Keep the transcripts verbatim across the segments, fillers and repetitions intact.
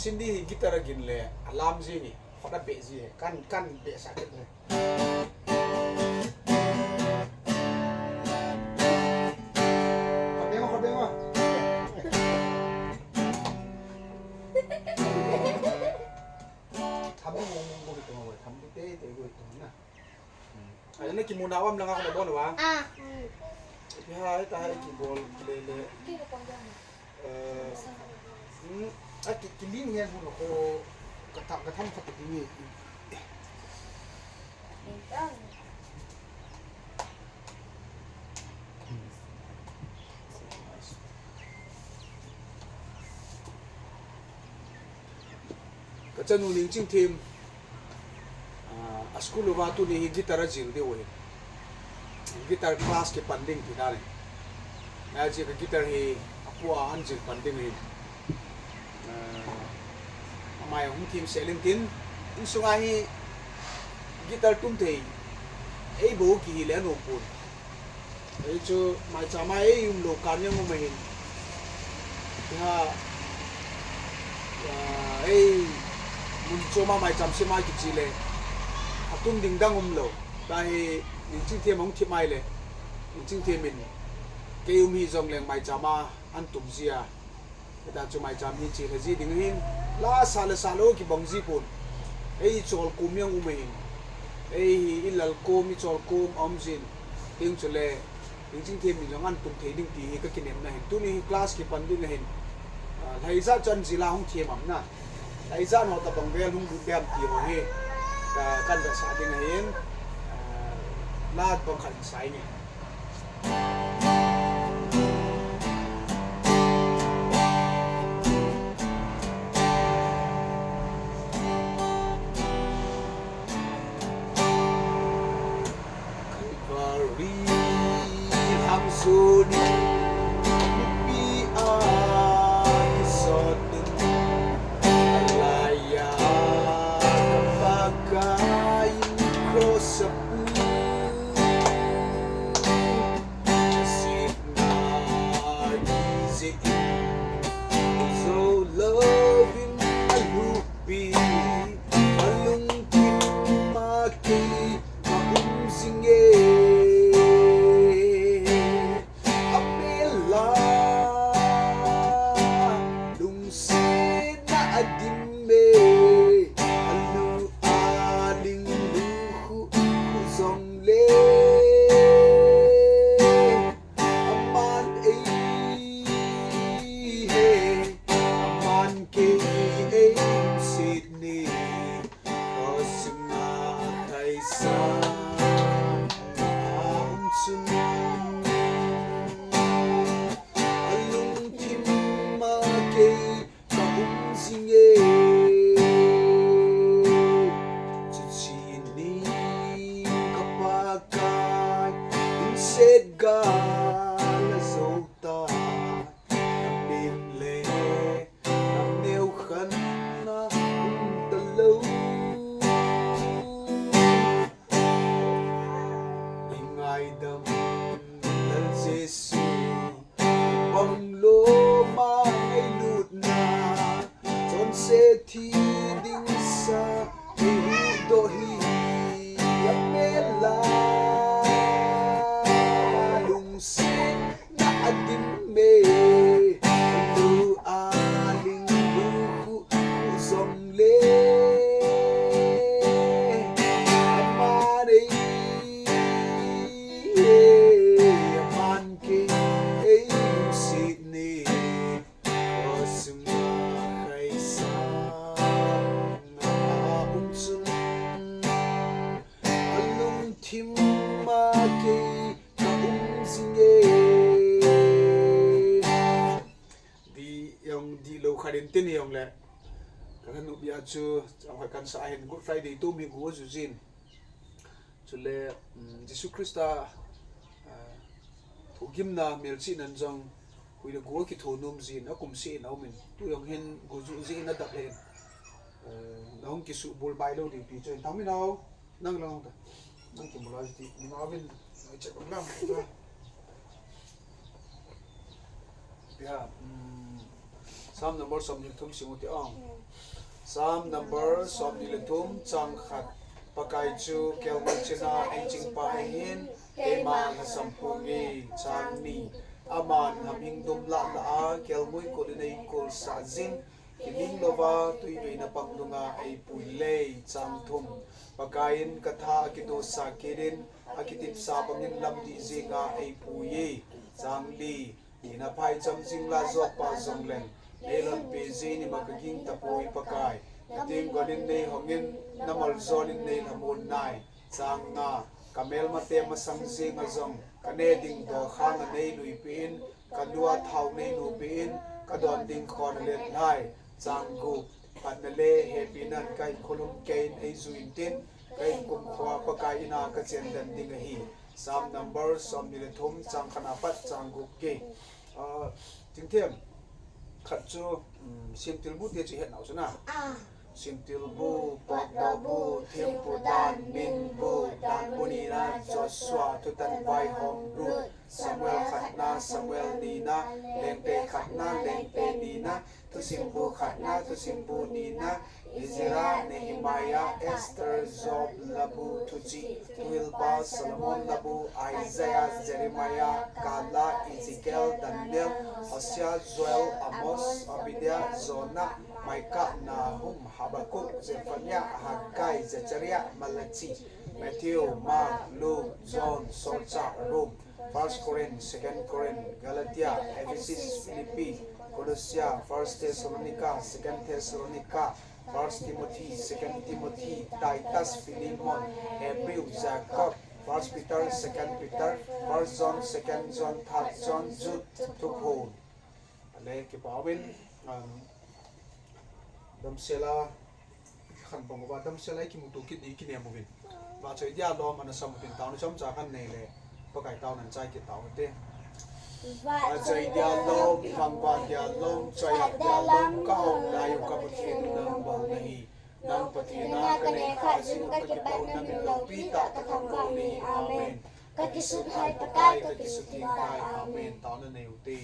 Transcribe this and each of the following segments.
Cindy hi guitar agin le, alam ji ni, khut abeh ji, kan, kan behsah kit le. Khut beng, khut beng. Tham mong mong go hi to, tham di te te go hi to na. Hmm. Ai, na kimu na wam langa ko bon wa. Ah. Ipi ham, ita ham kibol le le. Eh, hmm, a ki, kiling hen hun ko ka tham, ka tham khat ding ni. Ka chanu Ningchingthem, ah, a school uva tuni hi guitar ajil diu ahi. Guitar class kipan ding ti dan ahi. Ajeh ka guitar hi apu a ahin jil pan ding ahi. Ah, amai hung thim sel in tin, insunga hi guitar tum thei, ei bou kihi le anom pon. Ei chu maicham a ei um lou kan jong um ahin. Tia, ah, ei mun chom a maicham sem a kiche le, atum ding dang um lou. Tua hi Ningchingthem hung thim mai le, Ningchingthem in kei um hih jong leng maicham a ahin tum ji a. Hita chu maicham hi che lha ji ding ahin, la sa le sa lou kibang ji pon. Ei chol kom jong um ahin. Ei hi i lal kom, i chol kom a um jin. Ding chule, Ningchingthem in jong ahin tum thei ding ti hi ka kinem na ahin. Tuni hi class kipan ding ahin. Ah, lha ijat chu ahin jil a hung thim am na. Lha ijat ho tabang vel hung lut dem ti ho hi. Ka, kan vetsah ding ahin. Ah, la bang khat in sa inge. Calvary hang suni mipi a kisot in, alai a ka Pakai in cross a pu. Sitna kijih in, zo lou in alhuhpi, alungthim a kei ka um jing e. Amel a lungsetna adim e, alu a ling lukhuh jong le. Aman ei he, aman kei ei lungset ni, cross sunga thaisa a um chun. Alungthim a kei ka um jing e. Chuche ni ka Pakai, inset gal ajo tai, na min le na neo khan na um talou. Nei ngaidam Lal Jesu, pang lom a nei lutna, chonset thi ding sa, nei huhdoh hi, amel a lungsetna adim e, alu a ling lukhuh jong le. Aman ei, aman kei ei lungset ni, cross sunga thaisa a um chun. Alungthim a kei ka um jing e. Di jong di lou khat in tin hijongle, ka kanu bia chu, chang khat kan sa hin Good Friday tum hi go ju jin. Chule, um, Jesu Christa, ah, thugimna melchihna in jong, hui le go kitho nom jin, akum seh in aumin, tu jong hin go ju jin adap le in. Eh, na hung kisu bul bai lou ding pi chu in thang mi nau. Nang lang ta. Nang kimu lai ti. Ni ma vin. Ngai che bang lam ta. Pia, mm, Psalm number som ni thum sim u ti ong. Psalm number somni le thum, chang khat. Pakai chu kelngoi china eichingpa ahin, keima lhasam ponge. Chang ni. Aman hamhing dum lah lah a kelngoi kol in eikolsah jin, kining louva tuiveina pang dunga eipui le. Chang thum. Pakaiyin katha akitosah kit in, akitepsa bangin lamdih jenga eipui e. Chang li. Nina phaicham jing la jotpa jongleng, neilhonpi jeh in ima kaging tapoi Pakai. Nating gonin neihongin, namoljolin neilhamon nai. Chang nga. Kamelmate masang jenga jong, kaneh ding dokhanga neiluipeh in, kalua thao neilupeh in, kadon ding khon alet lai. Chang gup. Phatna le hepinan kahin khulum keiyin eijuiyin tin, kahin kumkhoa Pakai ina kachen den ding ahi. Psalm number somni le thum, chang khat apat chang gup gei. Ah, Chingthem, khat chu, um, semtilbu te chu hetnau chu na. Semtilbu, potdohbu, thempu dan, minbu, danbu nina, Joshua, thutan vaihom, Ruth, Samuel khatna, Samuel nina, Lengte khatna, Lengte nina, Thusimbu khatna, Thusimbu nina, Ezra, Nehemiah, Esther, Job, Labu, Thuchih, Thuhilpa, Solomon, Labu, Isaiah, Jeremiah, Kala, Ezekiel, Daniel, Hosea, Joel, Amos, Obadiah, Jonah, Micah, Nahum, Habakkuk, Zephaniah, Haggai, Zechariah, Malachi, Matthew, Mark, Luke, John, Solchah, Rome, First Corinth, Second Corinth, Galatia, Ephesus, Philippi, Colossia, First Thessalonica, Second Thessalonica, First Timothy, Second Timothy, Titus, Philemon, Hebrew, Jacob, First Peter, Second Peter, First John, Second John, Third John, Jude, Thuphon. Ale, kipa umin, um, damsel a khan bang uva, damsel a ikimuto kit ding kinem uvin. Vachoi dia lom ana sam utin, taona chomcha khan nei le, Pakai taona chai kit tau te. Vachoi dia lom, thangvah dia lom, choi dia lom, ka hou lai u ka Pathen nang bou nahi. Nang Pathen a ka nei kha jing u, ka kipah u na min loupi tah, ka thangvah u nahi. Amen. Ka kisut hai Pakai, ka kisut theng tai. Amen. Taona nei u te.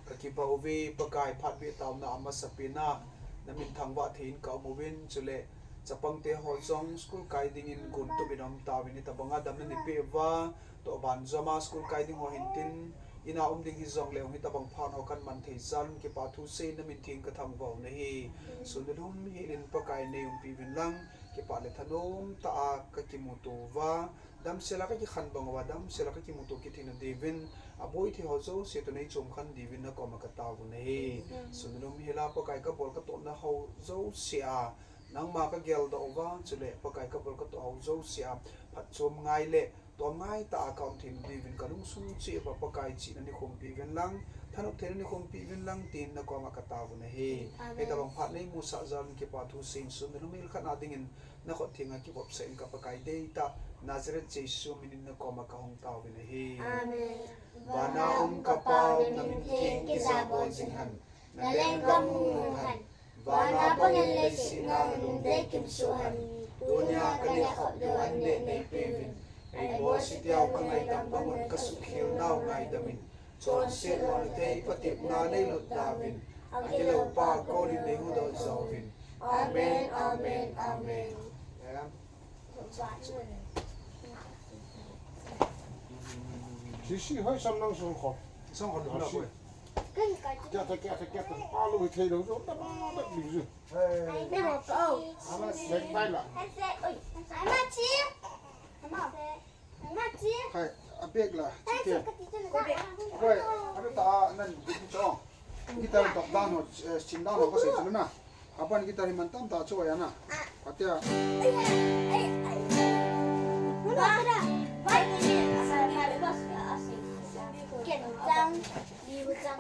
Ka kipah uve Pakai, phat beh taona a masapen a na min thangvah thei in ka um uvin, chule chapang te ho jong school kai ding in gon tup in aum tauvin, hitabang a damna nei peh uva, toh ban jom a school kai ding ho hin tin, ina um ding hijongleh hitabang phat ho kan man thei jal in, kipa thu seiyin na min theng ka thangvah u nahi. Sun le lhum hel in Pakai nei umpi uvin lang, kipa le thanom tah a ka kimuto uva, damsel a ka kikhan bang uva, damsel a ka kimuto kit theina diuvin, aboi thei ho jouse toh nei chom khan diuvin na koma ka tao u nahi. Sun le lhum hel a Pakai ka bol ka tohna ho jouse a nangma ka geldoh uva, chule Pakai ka bol ka toh ho jouse a phatchom ngai le tom ngai tah a ka um theina diuvin ka lungsung cheh uva Pakai chihna nei khumpi uvin lang, thanop theina nei khumpi uvin lang tin na koma ka tao u nahi. Amen. Hitabang phat nei musah jal in kipa thu seiyin sun le lhum hel khat na ding in na khut thenga kivopsah in ka Pakai deitah Nazareth Jesu min in na koma ka hung tao u nahi. Amen. Vana um ka Pau, na min theng kijabol jing hen. Na lenggam hung lhung hen. Vana bang in leiset a na lungdei kimsuh hen. Tunia ka neh khop diu an neh nei peh uvin. Ei bolse teu ka ngaidam bang un ka suhkhel nau ngaidam in. Chonset lona thei patepna nei lut tauvin. Agilou pa gol in nei huhdoh jouvin. Amen, amen, amen. Sisi, hoi sam nang song khop. Song khop, ah, song khop. Kia ta, kia ta, kia ta. Alu thei lou jo, ta ba ta bi ju. Hey. Nei mo ko. Nek tai la. Oi. Ama chi. Ama. Hai, a bag la, chite. Hoi, a bag ta nan cho. Guitar tok dan ho, eh, chin dan ho ko sei chuna. Apan guitar hi man tam ta cho ya na. Atia. Ken chang, ni bu chang.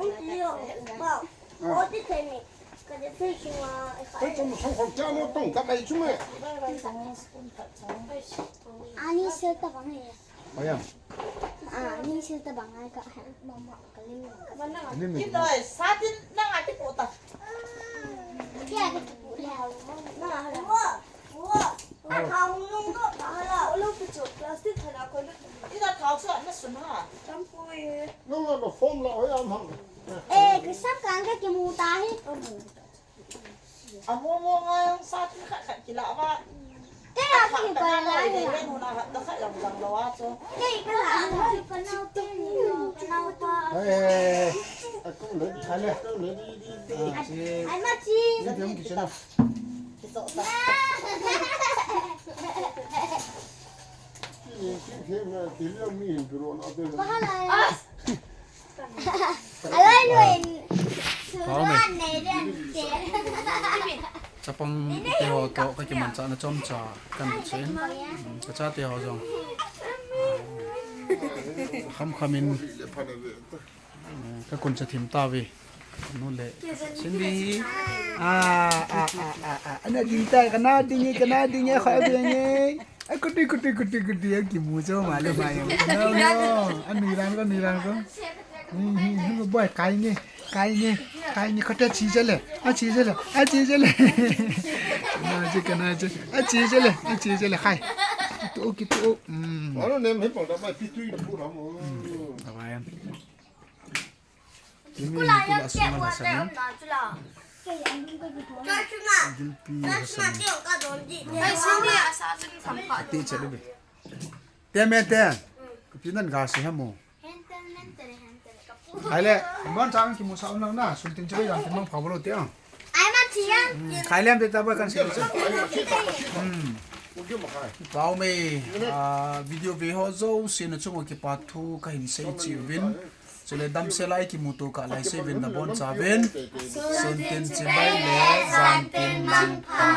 Ah. Oi, chom song khom cha lo tong ta kai chu me. Ani sel ta bang e. Oi ya. Ah, ani sel ta bang ai ka. Mama, ka lim. Lim. Ki doi, sa tin na nga ti ko ta. Ki a ti ko le. Na ha la. Wo, wo. A kha hung nung do ta ha la. Lo pi chu plastic kha la ko. Ina thau sa na sun ha. Tam poi. Nung lo form la oi am hang. Eh, kisam kan ka kimu ta hi. Amo mo nga yang sa tin khat khat kila ba. Te a ki ko la ni. Len huna hat ta khat yang jang lo a chu. Te ka la ni ko na te ni ko na pa. Hey, hey, hey. Aku le, ale aku le di di di. Ai ma chi. Ni dem ki chena. Ki so sa. Ni ki ke ma ti le mi hin dro na te. Ba ha la. Alai nuin. Pau me. Suran nei den te. Chapang te ho to ka kimanchahna chomcha kan chen. Ka chate ho jong. Kham kham in. Ka kun cha thim ta ve. Nu le. Cindy. A, a, a, a, a. Ana ding ta, kana ding, kana ding, kha ve nge. Ai, kuti, kuti, kuti, kuti, a kimu cho ma le ma yo. No, no. Anui ran ko, anui ran ko. Hmm, hmm, hmm, boy, kai nge, kai nge, kai nge, kata chi je le, a chi je le, a chi je le. Na je, kana je, a chi je le, a chi je le, hai. Tu o, ki tu o. Hmm. Aro nem he pa da mai pi tu i pu ra mo. Bye bye. Kimi kula sung la sangin. Gilpi la sang. Ai, sini asa chun sampa. Ti che lu be. Te me te. Ka pi nan ga se ha mo. Hai le, mon chang kimu sa un lang na, sun tin che be lang tin mang pha bolo te. Ai ma chi ya. Khai lem te ta ba kan se. Hmm. Pau me, ah, video ve ho jouse na chung u kipa thu kahin sei chi uvin. Chule damsel a i kimuto kah lai seuvin nabonchauvin. Sun tin chibai le jan tin mangpha.